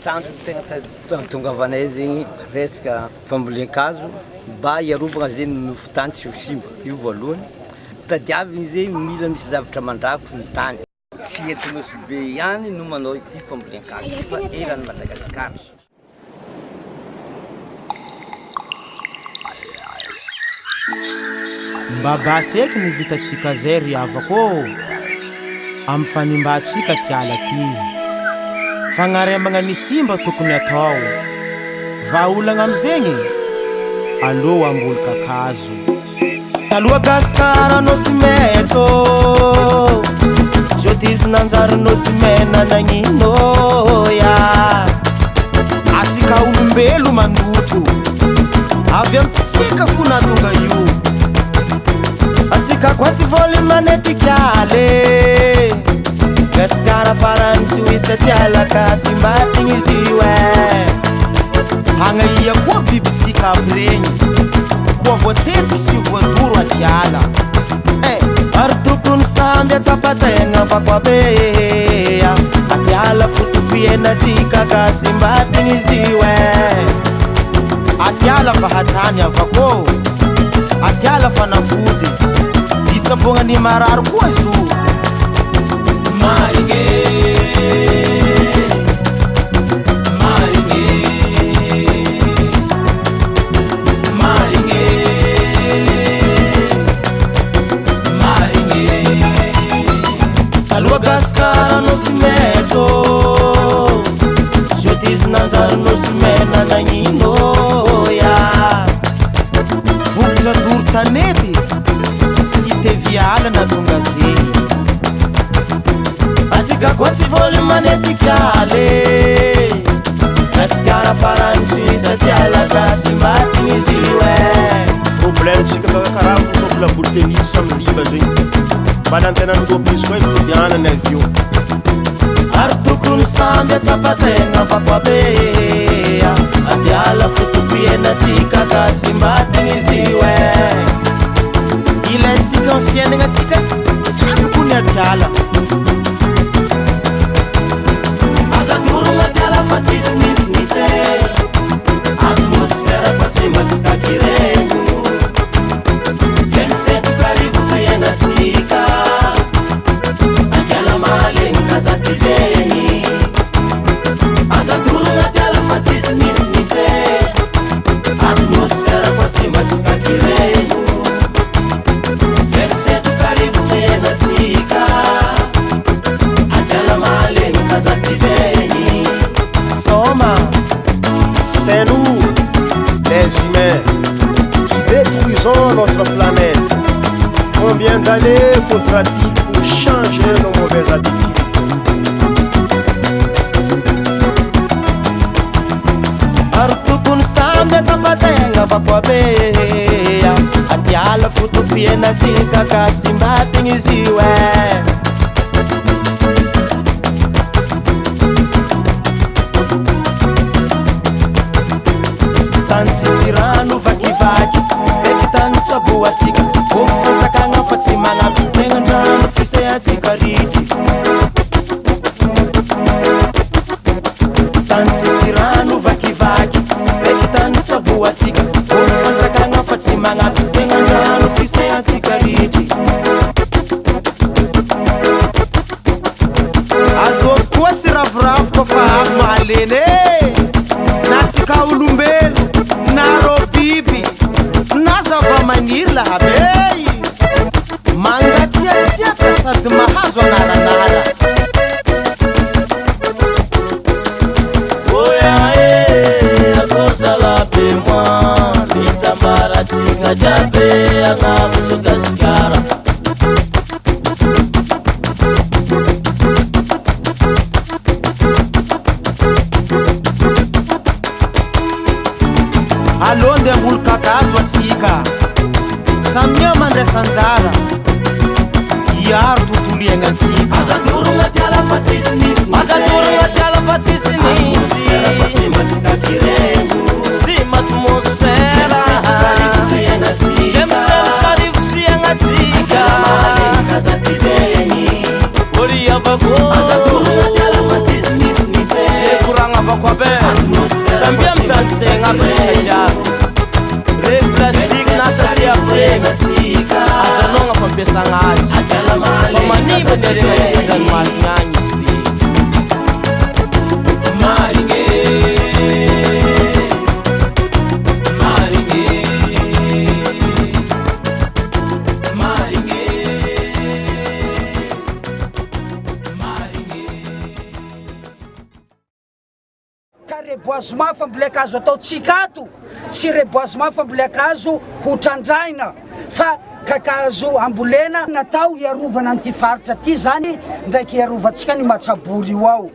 Tanjona tegna tahatongavanay zegny resaka fambolen-kazo mba hiarovagna zegny ny nofon-tany tsy ho simba, io voalohany, tadiaviny zegny mila misy zavatra mandrakotra ny tany. Tsy eto Nosy Be ihany no manao ity fambolen-kazo ity fa eran'i Madagasikara. Mba basy eky ny vitatsika zay ry havako ô! Am fanimbatsika ty ala ty. Fagnaremagna ny simba tokony atao. Vahaolagna amizegny? Aleo hamboly kakazo. Taloha Gasikara nosy maitso Zao ty izy nanjary nosy mena nagnino ya Atsika olombelo mandoto Avy amintsika fo nahatonga io Atsika koa tsy voly manetika le Gasikara farany tsy ho hisy aty alaka simba tigny izy io eh Hagnahia koa bibitsika aby regny Koa voatetiky sy voadoro aty ala eh Ary tokony samby atsapa tegna fa koa be Aty ala fotopiainatsika ka simba tigny izy io eh Aty ala vahatany avako Aty ala fanafody Hitsaboagna ny marary koa zo Marigny Marigny Marigny Marigny Taloha Gasikara nosy maitso Zao ty izy nanjary nosy mena nagnino ya Vokatra doro tanety sy teviala nahatonga zegny Antsika koa tsy voly manetika le Gasikara farany Suisse ty alaka sy matigny izy io eh Problème-tsika karaha tompoko laboly tennis samy liba zegny. Mba nantenan'ny tompony izy koa hipodianany avy eo. Ary tokony samby atsapa tegna fa koa be Aty ala fotopiainatsika ka simba tigny izy io eh Ilaintsika amin'ny fiainagnatsika jiaby koa ny aty ala Aza dorogna aty ala fa tsisy nintsinintsy e Atmosphère fa simba tsy kakiregno Feno setroka rivotra iainantsika Aty ala mahaleny ka aza tivegny Aza dorogna aty ala fa tsisy nintsinintsy e Atmosphère fa simba tsy kakiregno Feno setroka rivotra iainantsika Aty ala mahaleny ka aza tivegny Soma, c'est nous, les humains, qui détruisons notre planète. Combien d'années faudra-t-il pour changer nos mauvaises habitudes? Ary tokony samby atsapa tegna fa koa be Aty ala fotopiainatsika ka simba tigny izy io eh Tany tsisy rano vakivaky Beky tany tsaboatsika Omby fanjakagna fa tsy magnampy Tegnan-drano fisehantsika ritry Tany tsisy rano vakivaky Beky tany tsaboatsika Omby fanjakagna fa tsy magnampy Tegnan-drano fisehantsika ritry Azovy koa tsy ravoravo koa fa avy mahaleny e Na tsika olombelo na rô biby na zava-maniry lahabey Mangatsiatsiaka sady mahazo anaranara Oya e, akory zalabe moa Mitambaratsika jiaby agnabotso Gasikara Alô andeha hamboly kakazo atsika Samia mandraisa anjara Hiaro tontolo iainantsika Aza dorogna ty ala fa tsisy nintsy Aza dorogna ty ala fa tsisy nintsy Fa simba tsy kakiregno Simba atmosfera Sembosembotra rivotra iainantsika Aza dorogna ty ala fa tsisy nintsy Ze koragna Havako aby e! Sambia mitady tegna aby antsika jiaby. Regny plastique na sachet aby regny, ajanogna fampiasagna azy fa manimba ny haregnantsika an-dranomasina agny izy regny. Marigny e! Marigny e! Marigny e! Marigny e! Ka reboisement fambolen-kazo ataontsika ato tsy reboisement fambolen-kazo ho trandrahina fa kakazo ambolena natao hiarovana an'ity faritra ity zany ndraiky hiarovantsika ny Matsabory io ao.